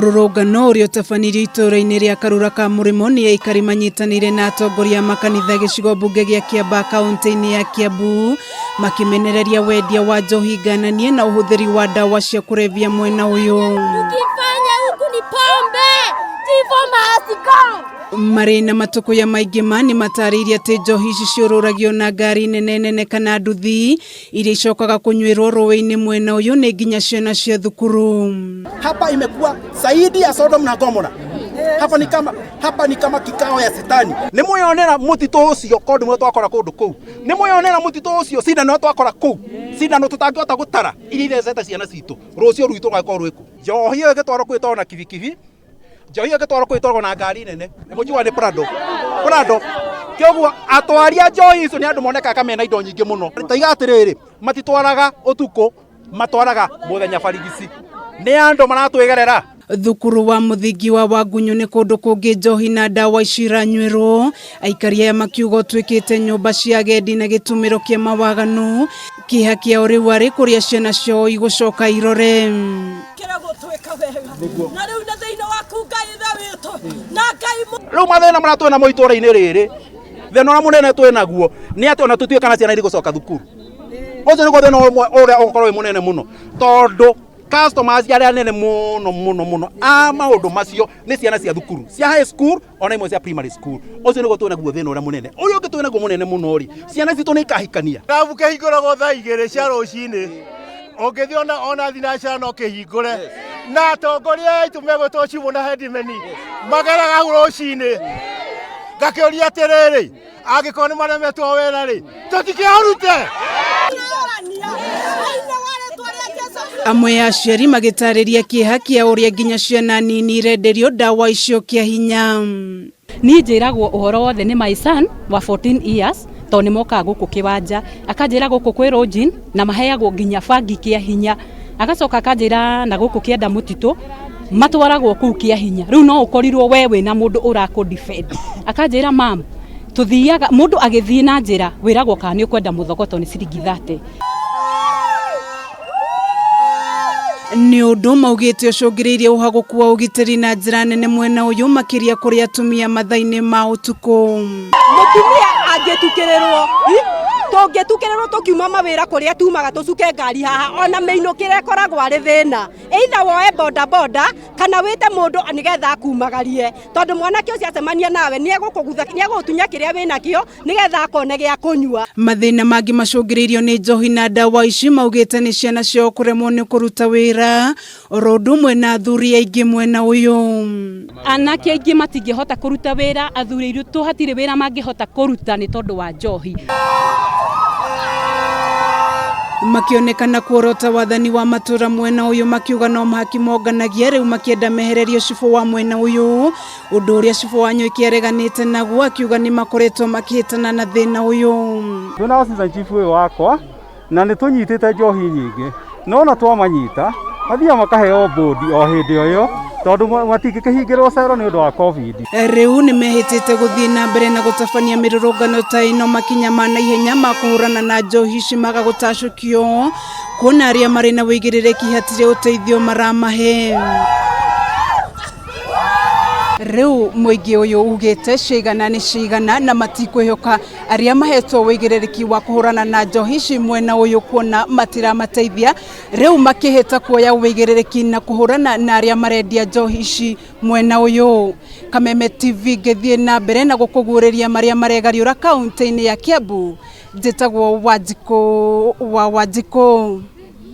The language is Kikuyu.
Mũrũrũngano ũrĩa ũtabanirio itũũra-inĩ rĩa Karura ka Mũrĩmo nĩ aikari manyitanĩire na atongoria a makanitha gĩcigo mbunge gĩa Kiambaa kaunti-inĩ ya Kiambu makĩmenereria wendia wa njohi ngananie na ũhũthĩri wa ndawa cia kũrebia mwena ũyũ. Tukifanya huku ni pombe. Chief must go. Marĩ na matũkũya maingĩ ma nĩ matarĩirie atĩ njohi ici ciũrũragio na ngari nene nene kana nduthi iria icokaga kũnyuĩrwo rũĩ-inĩ mwena ũyũ nĩ nginya ciana cia thukuru. Hapa imekuwa zaidi ya Sodom na Gomora. Hapa ni kama kikao ya shetani. Nĩ mweyonera mũtitũ ũcio kondu mwe twakora kũndũ kũu. Nĩ mweyonera mũtitũ ũcio cindano twakora kũu. Cindano tũtangĩhota gũtara iria ithecete ciana citũ. Rũciũ rwitũ rũgagĩkorwo rwĩkũ. Njohi ĩyo ĩgĩtwarwo kũu ĩtwarwo na kibikibi. Njohi ĩyo ĩgĩtwarwo kũu ĩtwarwo na ngari nene. Nĩ mũnjiguaga nĩ Prado. Prado. Kĩoguo atwari a njohi icio nĩ andũ monekaga mena indo nyingĩ mũno. Taiga atĩrĩrĩ, matitwaraga ũtukũ, matwaraga mũthenya barigici. Nĩ andũ maratwĩgerera. Thukuru wa mũthingi wa Wangunyu nĩ kũndũ kũngĩ njohi na ndawa ici iranyuĩrwo. Aikari aya makiuga ũtuĩkĩte nyũmba cia agendi na gĩtumĩro kĩa mawaganu. Kĩeha kĩao rĩu arĩ kũrĩa ciana ciao igũcoka irore. Kĩra gũtwĩka wega. Na rĩu nĩ thĩinĩ waku Ngai ithe witũ. Na Ngai Rĩu mathĩna marĩa twĩ namo itũũra-inĩ rĩrĩ, thĩna ũrĩa mũnene twĩ naguo nĩ atĩ ona tũtiũĩ kana ciana irĩgũcoka thukuru. Ũcio nĩguo thĩna ũmwe ũrĩa ũgũkorwo wĩ mũnene mũno tondũ customers arĩa nene mũno mũno mũno a maũndũ macio nĩ ciana cia thukuru cia high school ona imwe cia primary school. Ũcio nĩguo twĩ naguo thĩna ũrĩa mũnene. Ũrĩa ũngĩ twĩ naguo mũnene mũno rĩ, ciana citũ nĩ ikahikania. Kĩrabu kĩhingũragwo thaa 2 cia rũcinĩ, ũngĩthiĩ ona thinacara no kĩhingũre, na atongoria aitũ megwĩtwo cibũ na headman mageraga hau rũcinĩ. Ngakĩũria atĩrĩrĩ, angĩkorwo nĩ maremetwo wĩra rĩ, tũtikĩũrute. Amwe a aciari magĩtarĩria kĩeha kĩa ũrĩa nginya ciana nini irenderio ndawa icio kĩa hinya. Niĩ njĩragwo ũhoro wothe nĩ my son wa 14 years, tondũ nĩ mokaga gũkũ kĩwanja, akanjĩra gũkũ kwĩ lodging na maheagwo nginya bangi kĩa hinya. Agacoka akanjĩra na gũkũ kĩanda mũtitũ matwaragwo kũu kĩa hinya. Rĩu no ũkorirwo we wĩna mũndũ ũrakũ defend. Akanjĩra, "Mam, tũthiaga mũndũ agĩthiĩ na njĩra wĩragwo kana nĩ ũkwenda mũthogoto nĩ ciringi 30." Nĩ ũndũ maugĩte ũcũngĩrĩirie ũhagũku wa ũgitĩri na njĩra nene mwena ũyũ, makĩria kũrĩ atumia mathaa-inĩ ma ũtukũ. Mũtumia angĩtukĩrĩrwo, tũngĩtukĩrĩrwo tũkiuma mawĩra kũrĩa tumaga tũcuke ngari haha, ona mĩinũkĩre ĩkoragwo arĩ thĩna. Either woe boda boda kana wĩte mũndũ nĩgetha akumagarie, tondũ mwanake ũcio acemania nawe nĩ egũgũtunya kĩrĩa wĩnakĩo nĩgetha akone gĩa kũnyua. Mathĩna mangĩ macũngĩrĩirio nĩ njohi na ndawa ici maugĩte nĩ ciana ciao kũremwo nĩ kũruta wĩra oro ũndũ ũmwe na athuri aingĩ mwena ũyũ. Anake aingĩ matingĩhota kũruta wĩra, athuri aitũ hatirĩ wĩra mangĩhota kũruta nĩ tondũ wa njohi. Makĩonekana kuorota wathani wa matũra mwena ũyũ, makiuga no mahaki monganagia rĩu makĩenda mehererio cibũ wa mwena ũyũ, ũndũ ũrĩa cibũ wa Nywĩki areganĩte naguo, akiuga nĩ makoretwo makĩhĩtana na thĩna ũyũ. Twĩna assistant chief ũyũ wakwa na nĩ tũnyitĩte njohi nyingĩ, no ona twamanyita mathiaga makaheo bũndi o hĩndĩ o ĩyo tondũ matingĩkĩhingĩrwo cero nĩ ũndũ wa Covid. Rĩu nĩ mehĩtĩte gũthiĩ na mbere na gũtabania mĩrũrũngano ta ĩno makinya ma naihenya ma kũhũrana na njohi ici maga gũtacũkio, kuona arĩa marĩ na wĩigĩrĩrĩki hatirĩ ũteithio maramahe. Rĩu mũingĩ ũyũ ugĩte cigana nĩ cigana na matikwĩhoka arĩa mahetwo wĩigĩrĩrĩki wa kũhũrana na njohi ici mwena ũyũ, kuona matiramateithia. Rĩu makĩhĩta kuoya wĩigĩrĩrĩki na kũhũrana na arĩa marendia njohi ici mwena ũyũ. Kameme TV ngĩthiĩ na mbere na gũkũguũrĩria marĩa maregariũra kaunti-inĩ ya Kiambu. Njĩtagwo Wanjikũ wa Wanjikũ.